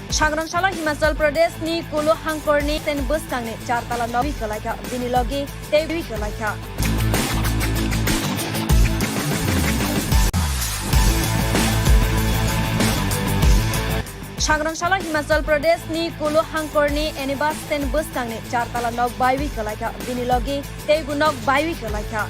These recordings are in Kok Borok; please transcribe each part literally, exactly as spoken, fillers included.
Sangrang salo Himachal Pradesh ni Kulu hangkor ni ten bwskang ni char tala nok baiwi kwlai kha, bini logi tei baiwi kwlai kha. Sangrang salo Himachal Pradesh ni Kulu hangkor ni Anivas ten bwskang ni char tala nok baiwi kwlai kha, bini logi teibo nok baiwi kwlai kha.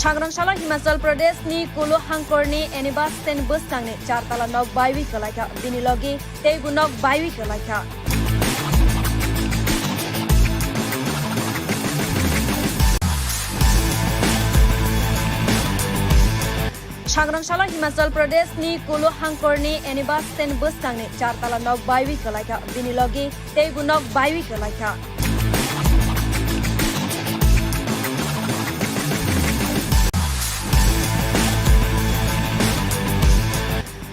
Sangrang salo Himachal Pradesh ni Kulu hangkor ni Anivas ten bwskang ni char tala nok baiwi kwlai kha, bini logi teibo nok baiwi kwlai kha. Sangrang salo Himachal Pradesh ni Kulu hangkor ni Anivas ten bwskang ni char tala nok baiwi kwlai kha, bini logi teibo nok baiwi kwlai kha.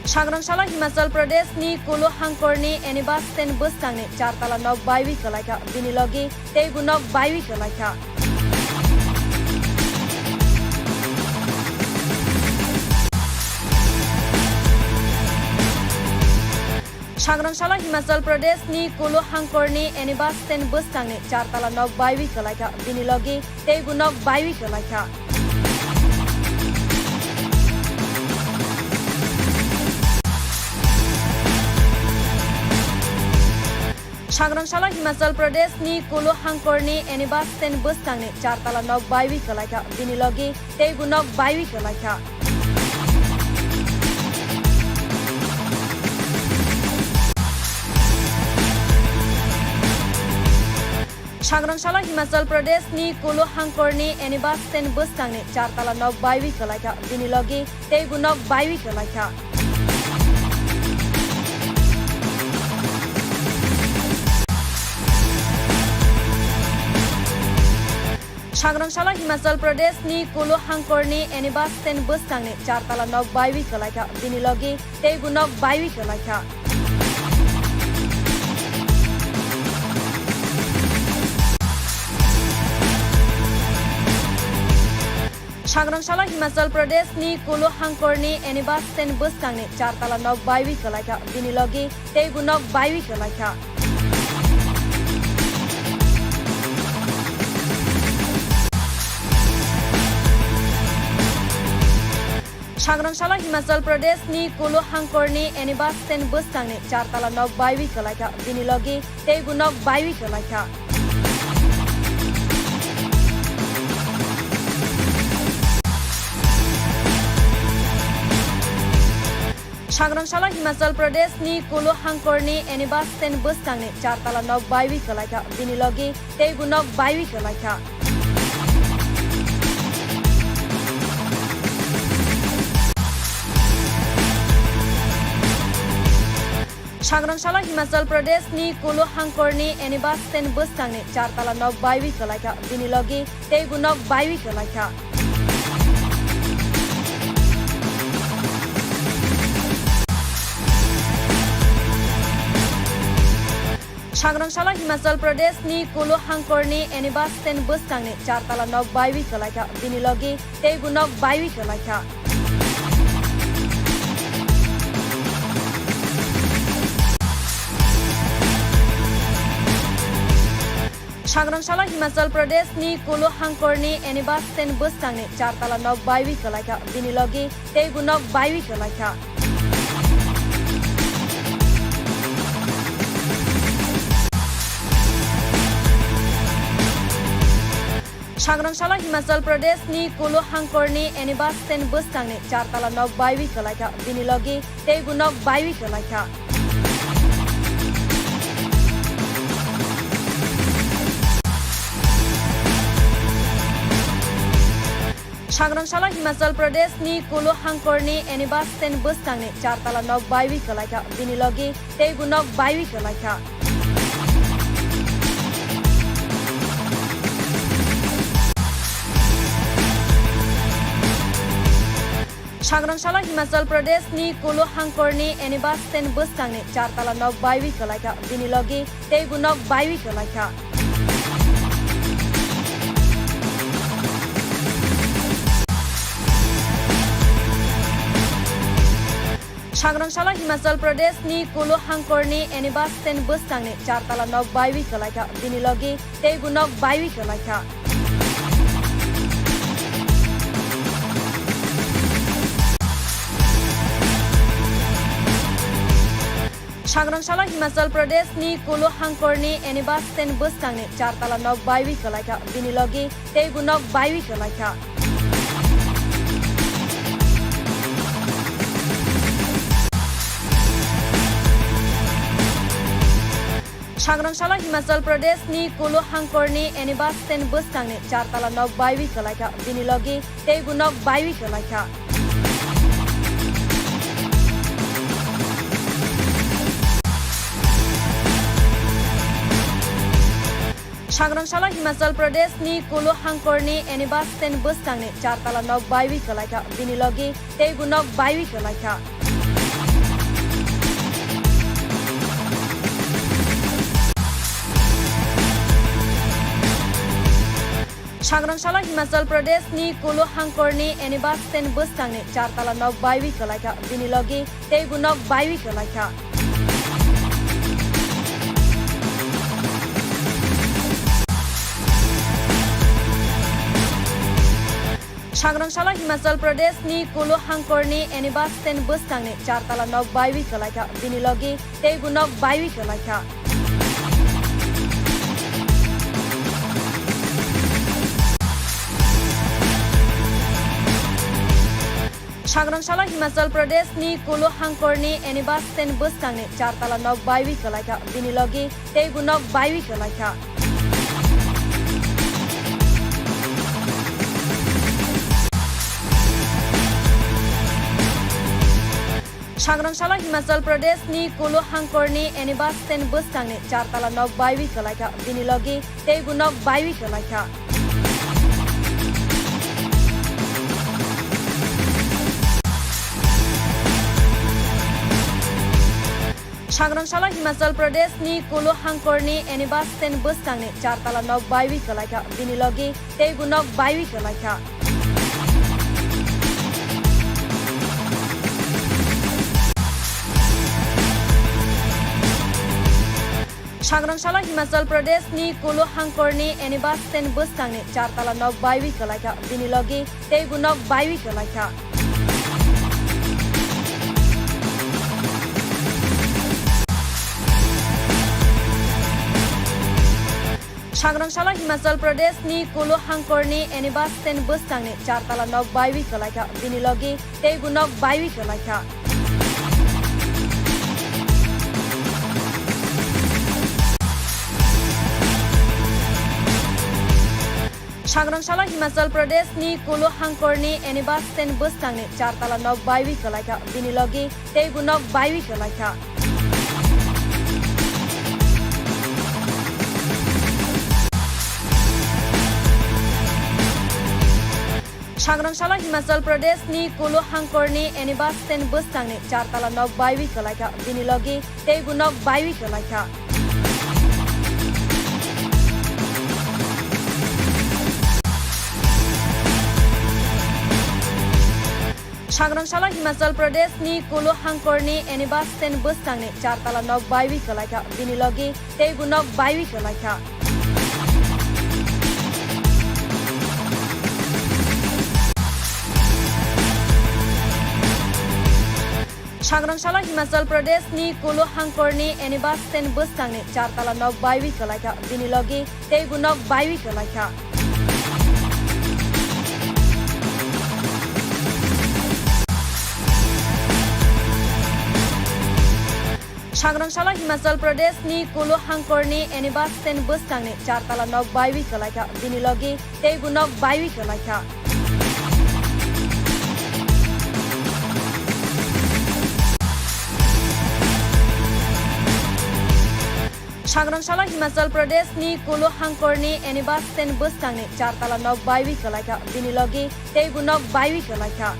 Sangrang salo Himachal Pradesh ni Kulu hangkor ni Anivas ten bwskang ni char tala nok baiwi kwlai kha, bini logi teibo nok baiwi kwlai kha. Sangrang salo Himachal Pradesh ni Kulu hangkor ni Anivas ten bwskang ni char tala nok baiwi kwlai kha, bini logi teibo nok baiwi kwlai kha. Sangrang salo Himachal Pradesh ni Kulu hangkor ni Anivas ten bwskang ni char tala nok baiwi kwlai kha, bini logi teibo nok baiwi kwlai kha. Sangrang salo Himachal Pradesh ni Kulu hangkor ni Anivas ten bwskang ni char tala nok baiwi kwlai kha, bini logi teibo nok baiwi kwlai kha. Sangrang salo Himachal Pradesh ni Kulu hangkor ni Anivas ten bwskang ni char tala nok baiwi kwlai kha, bini logi teibo nok baiwi kwlai kha. Sangrang salo Himachal Pradesh ni Kulu hangkor ni Anivas ten bwskang ni char tala nok baiwi kwlai kha, bini logi teibo nok baiwi kwlai kha. Sangrang salo Himachal Pradesh ni Kulu hangkor ni Anivas ten bwskang ni char tala nok baiwi kwlai kha, bini logi teibo nok baiwi kwlai kha. Sangrang salo Himachal Pradesh ni Kulu hangkor ni Anivas ten bwskang ni char tala nok baiwi kwlai kha, bini logi teibo nok baiwi kwlai kha. Sangrang salo Himachal Pradesh ni Kulu hangkor ni Anivas ten bwskang ni char tala nok baiwi kwlai kha, bini logi teibo nok baiwi kwlai kha. Sangrang salo Himachal Pradesh ni Kulu hangkor ni Anivas ten bwskang ni char tala nok baiwi kwlai kha, bini logi teibo nok baiwi kwlai kha. Sangrang salo Himachal Pradesh ni Kulu hangkor ni Anivas ten bwskang ni char tala nok baiwi kwlai kha, bini logi teibo nok baiwi kwlai kha. Sangrang salo Himachal Pradesh ni Kulu hangkor ni Anivas ten bwskang ni char tala nok baiwi kwlai kha, bini logi teibo nok baiwi kwlai kha. Sangrang salo Himachal Pradesh ni Kulu hangkor ni Anivas ten bwskang ni char tala nok baiwi kwlai kha, bini logi teibo nok baiwi kwlai kha. Sangrang salo Himachal Pradesh ni Kulu hangkor ni Anivas ten bwskang ni char tala nok baiwi kwlai kha, bini logi teibo nok baiwi kwlai kha. Sangrangsalo Himachal Pradesh ni Kulu Hangkor ni Anivas Sen bwskang ni char tala nok baiwi kwlaikha, bini logi teibo nok baiwi kwlaikha. Sangrangsalo Himachal Pradesh ni Kulu Hangkor ni Anivas Sen bwskang ni char tala nok baiwi kwlaikha, bini logi teibo nok baiwi kwlaikha. Sangrangsalo Himachal Pradesh ni Kulu Hangkor ni Anivas Sen bwskang ni char tala nok baiwi kwlaikha, bini logi teibo nok baiwi kwlaikha. Sangrangsalo Himachal Pradesh ni Kulu Hangkor ni Anivas Sen bwskang ni char tala nok baiwi kwlaikha, bini logi teibo nok baiwi kwlaikha. Sangrangsalo Himachal Pradesh ni Kulu Hangkor ni Anivas Sen bwskang ni char tala nok baiwi kwlaikha, bini logi teibo nok baiwi kwlaikha. Sangrangsalo Himachal Pradesh ni Kulu Hangkor ni Anivas Sen bwskang ni char tala nok baiwi kwlaikha, bini logi teibo nok baiwi kwlaikha. Sangrangsalo Himachal Pradesh ni Kulu Hangkor ni Anivas Sen bwskang ni char tala nok baiwi kwlaikha, bini logi teibo nok baiwi kwlaikha. Sangrangsalo Himachal Pradesh ni Kulu Hangkor ni Anivas Sen bwskang ni char tala nok baiwi kwlaikha, bini logi teibo nok baiwi kwlaikha. Sangrangsalo Himachal Pradesh ni Kulu Hangkor ni Anivas Sen bwskang ni char tala nok baiwi kwlaikha, bini logi teibo nok baiwi kwlaikha. Sangrangsalo Himachal Pradesh ni Kulu Hangkor ni Anivas Sen bwskang ni char tala nok baiwi kwlaikha, bini logi teibo nok baiwi kwlaikha. Sangrangsalo Himachal Pradesh ni Kulu Hangkor ni Anivas Sen bwskang ni char tala nok baiwi kwlaikha, bini logi teibo nok baiwi kwlaikha. Sangrangsalo Himachal Pradesh ni Kulu Hangkor ni Anivas Sen bwskang ni char tala nok baiwi kwlaikha, bini logi teibo nok baiwi kwlaikha. Sangrangsalo Himachal Pradesh ni Kulu Hangkor ni Anivas Sen bwskang ni char tala nok baiwi kwlaikha, bini logi teibo nok baiwi kwlaikha. Sangrangsalo Himachal Pradesh ni Kulu Hangkor ni Anivas Sen bwskang ni char tala nok baiwi kwlaikha, bini logi teibo nok baiwi kwlaikha. Sangrangsalo Himachal Pradesh ni Kulu Hangkor ni Anivas Sen bwskang ni char tala nok baiwi kwlaikha, bini logi teibo nok baiwi kwlaikha. Sangrangsalo Himachal Pradesh ni Kulu Hangkor ni Anivas Sen bwskang ni char tala nok baiwi kwlaikha, bini logi teibo nok baiwi kwlaikha. Sangrangsalo Himachal Pradesh ni Kulu Hangkor ni Anivas Sen bwskang ni char tala nok baiwi kwlaikha, bini logi teibo nok baiwi kwlaikha.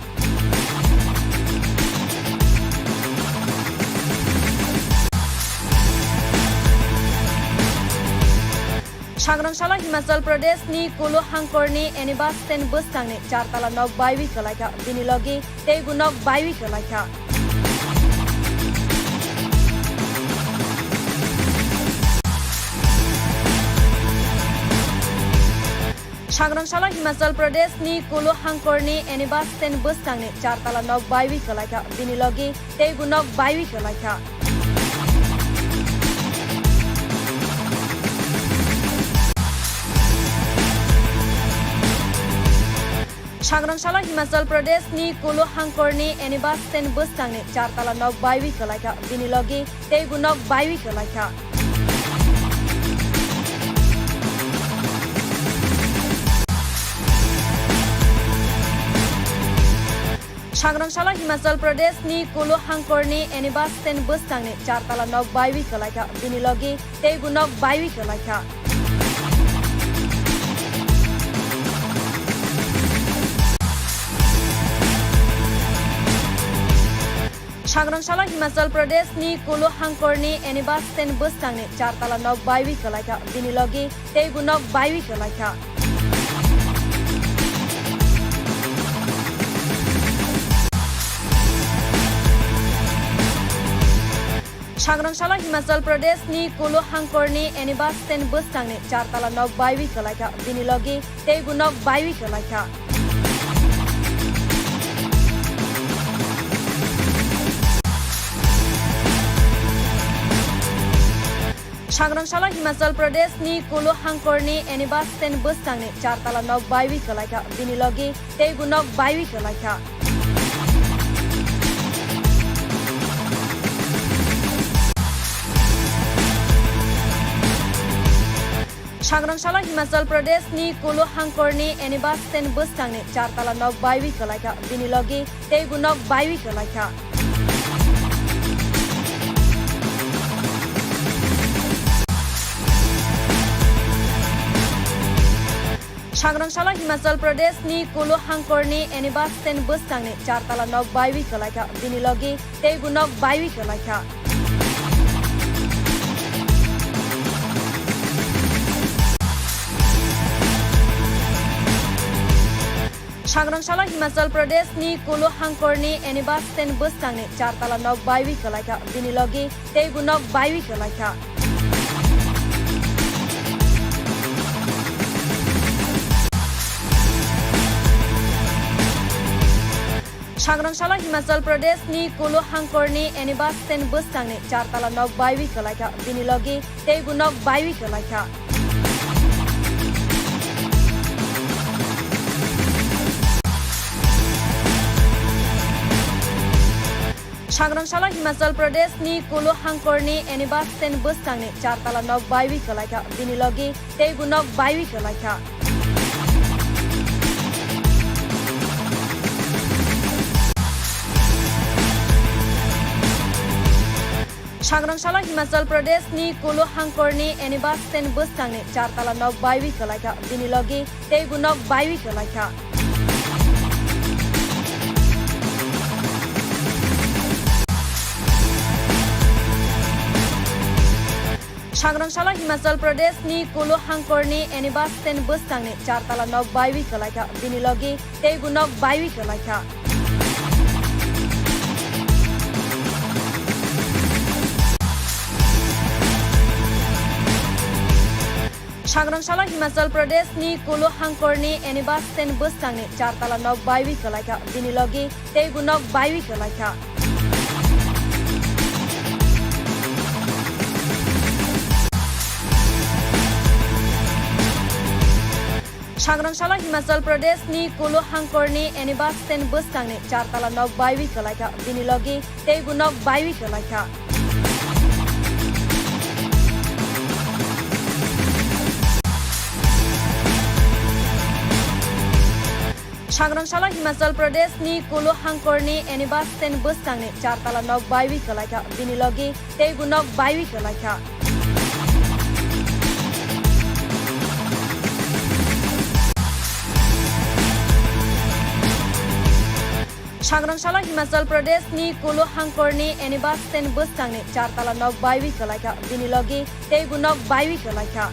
Sangrangsalo Himachal Pradesh ni Kulu Hangkor ni Anivas Sen bwskang ni char tala nok baiwi kwlaikha, bini logi teibo nok baiwi kwlaikha. Sangrangsalo Himachal Pradesh ni Kulu hangkor ni Anivas Sen bwskang ni char tala nok baiwi kwlaikha, bini logi teibo nok baiwi kwlaikha. Sangrangsalo Himachal Pradesh ni Kulu hangkor ni Anivas Sen bwskang ni char tala nok baiwi kwlaikha, bini logi teibo nok baiwi kwlaikha. Sangrangsalo Himachal Pradesh ni Kulu hangkor ni Anivas Sen bwskang ni char tala nok baiwi kwlaikha, bini logi teibo nok baiwi kwlaikha. Sangrangsalo Himachal Pradesh ni Kulu hangkor ni Anivas Sen bwskang ni char tala nok baiwi kwlaikha, bini logi teibo nok baiwi kwlaikha. Sangrangsalo Himachal Pradesh ni Kulu hangkor ni Anivas Sen bwskang ni char tala nok baiwi kwlaikha, bini logi teibo nok baiwi kwlaikha. Sangrangsalo Himachal Pradesh ni Kulu hangkor ni Anivas Sen bwskang ni char tala nok baiwi kwlaikha, bini logi teibo nok baiwi kwlaikha. Sangrangsalo Himachal Pradesh ni Kulu hangkor ni Anivas Sen bwskang ni char tala nok baiwi kwlaikha, bini logi teibo nok baiwi kwlaikha. Sangrangsalo Himachal Pradesh ni Kulu hangkor ni Anivas Sen bwskang ni char tala nok baiwi kwlaikha, bini logi teibo nok baiwi kwlaikha. Sangrangsalo Himachal Pradesh ni Kulu hangkor ni Anivas Sen bwskang ni char tala nok baiwi kwlaikha, bini logi teibo nok baiwi kwlaikha. Sangrangsalo Himachal Pradesh ni Kulu hangkor ni Anivas Sen bwskang ni char tala nok baiwi kwlaikha, bini logi teibo nok baiwi kwlaikha. Sangrangsalo Himachal Pradesh ni Kulu hangkor ni Anivas Sen bwskang ni char tala nok baiwi kwlaikha, bini logi teibo nok baiwi kwlaikha. Sangrangsalo Himachal Pradesh ni Kulu hangkor ni Anivas Sen bwskang ni char tala nok baiwi kwlaikha, bini logi teibo nok baiwi kwlaikha. Sangrangsalo Himachal Pradesh ni Kulu hangkor ni Anivas Sen bwskang ni char tala nok baiwi kwlaikha, bini logi teibo nok baiwi kwlaikha. Sangrangsalo Himachal Pradesh ni Kulu hangkor ni Anivas Sen bwskang ni char tala nok baiwi kwlaikha, bini logi teibo nok baiwi kwlaikha. Sangrangsalo Himachal Pradesh ni Kulu hangkor ni Anivas Sen bwskang ni char tala nok baiwi kwlaikha, bini logi teibo nok baiwi kwlaikha. Sangrangsalo Himachal Pradesh ni Kulu hangkor ni Anivas Sen bwskang ni char tala nok baiwi kwlaikha, bini logi teibo nok baiwi kwlaikha. Sangrangsalo Himachal Pradesh ni Kulu hangkor ni Anivas Sen bwskang ni char tala nok baiwi kwlaikha, bini logi teibo nok baiwi kwlaikha.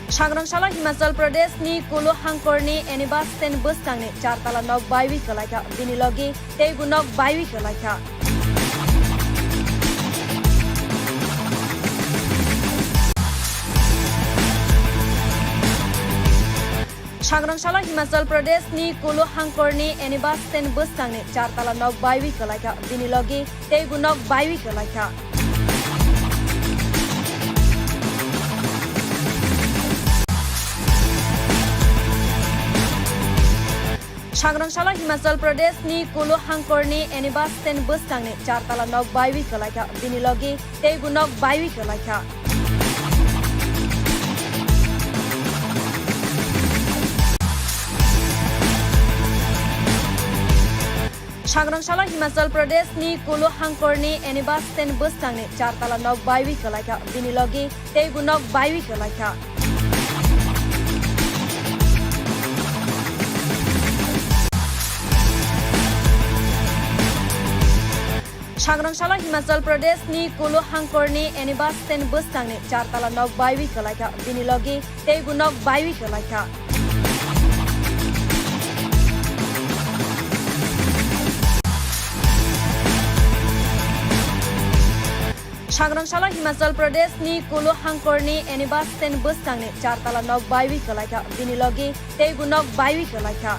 Sangrangsalo Himachal Pradesh ni Kulu hangkor ni Anivas Sen bwskang ni char tala nok baiwi kwlaikha, bini logi teibo nok baiwi kwlaikha. Sangrangsala Himachal Pradesh ni Kulu Hangkor ni Annie Bus stand bwskang ni char tala nok baiwi kwlaikha, bini logi teibo nok baiwi kwlaikha. Sangrangsala Himachal Pradesh ni Kulu Hangkor ni Annie Bus stand bwskang ni char tala nok baiwi kwlaikha, bini logi teibo nok baiwi kwlaikha. Sangrangsala Himachal Pradesh ni Kulu Hangkor ni Annie Bus stand bwskang ni char tala nok baiwi kwlaikha, bini logi teibo nok baiwi kwlaikha. Sangrangsala Himachal Pradesh ni Kulu Hangkor ni Annie Bus stand bwskang ni char tala nok baiwi kwlaikha, bini logi teibo nok baiwi kwlaikha. Sangrangsala Himachal Pradesh ni Kulu Hangkor ni Annie Bus stand bwskang ni char tala nok baiwi kwlaikha, bini logi teibo nok baiwi kwlaikha.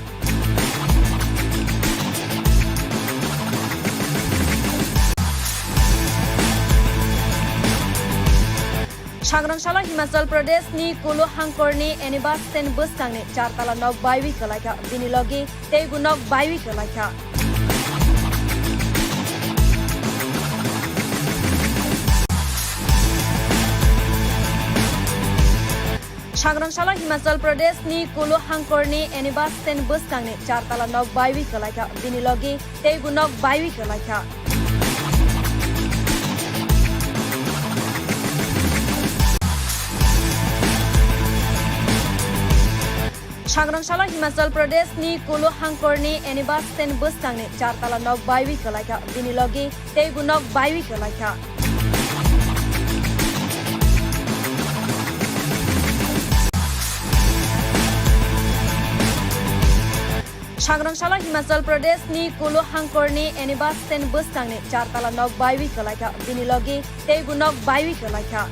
Sangrangsala Himachal Pradesh ni Kulu Hangkor ni Annie Bus stand bwskang ni char tala nok baiwi kwlaikha, bini logi teibo nok baiwi kwlaikha. Sangrangsala Himachal Pradesh ni Kulu Hangkor ni Annie Bus stand bwskang ni char tala nok baiwi kwlaikha, bini logi teibo nok baiwi kwlaikha. Sangrangsala Himachal Pradesh ni Kulu Hangkor ni Annie Bus stand bwskang ni char tala nok baiwi kwlaikha, bini logi teibo nok baiwi kwlaikha. Sangrangsala Himachal Pradesh ni Kulu Hangkor ni Annie Bus stand bwskang ni char tala nok baiwi kwlaikha, bini logi teibo nok baiwi kwlaikha.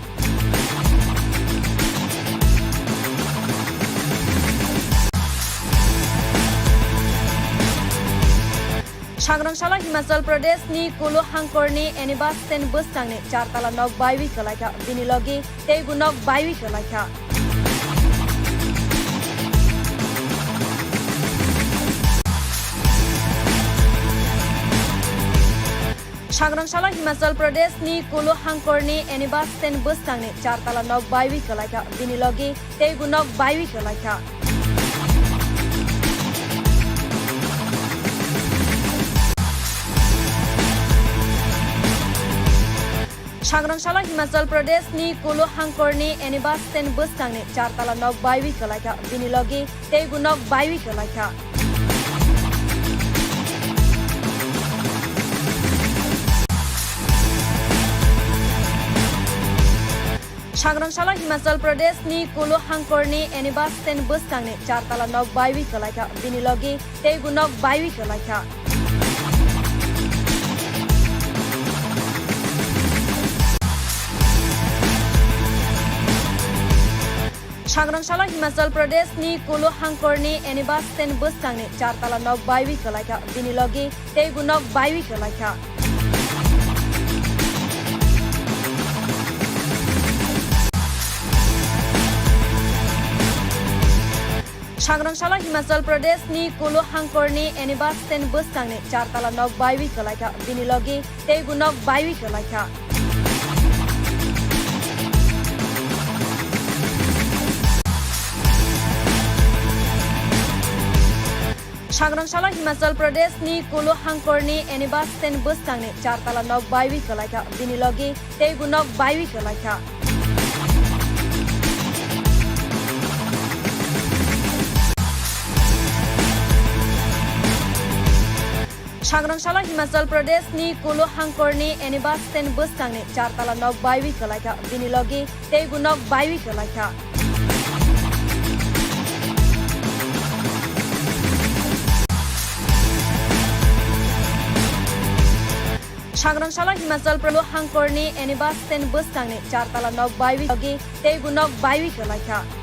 Sangrangsala Himachal Pradesh ni Kulu Hangkor ni Annie Bus stand bwskang ni char tala nok baiwi kwlaikha, bini logi teibo nok baiwi kwlaikha. Sangrangsala Himachal Pradesh ni Kulu Hangkor ni Annie Bus stand bwskang ni char tala nok baiwi kwlaikha, bini logi teibo nok baiwi kwlaikha. Sangrangsala Himachal Pradesh ni Kulu Hangkor ni Annie Bus stand bwskang ni char tala nok baiwi kwlaikha, bini logi teibo nok baiwi kwlaikha. Sangrangsala Himachal Pradesh ni Kulu Hangkor ni Annie Bus stand bwskang ni char tala nok baiwi kwlaikha, bini logi teibo nok baiwi kwlaikha. Sangrangsala Himachal Pradesh ni Kulu Hangkor ni Annie Bus stand bwskang ni char tala nok baiwi kwlaikha, bini logi teibo nok baiwi kwlaikha. Sangrangsala Himachal Pradesh ni Kulu Hangkor ni Annie Bus stand bwskang ni char tala nok baiwi kwlaikha, bini logi teibo nok baiwi kwlaikha. Sangrangsala Himachal Pradesh ni Kulu Hangkor ni Annie Bus stand bwskang ni char tala nok baiwi kwlaikha, bini logi teibo nok baiwi kwlaikha. Sangrangsala Himachal Pradesh ni Kulu Hangkor ni Annie Bus stand bwskang ni char tala nok baiwi kwlaikha, bini logi teibo nok baiwi kwlaikha. Sangrangsala Himachal Pradesh Hangkor ni Annie Bus stand bwskang ni char tala nok baiwi logi teibo nok baiwi kwlaikha.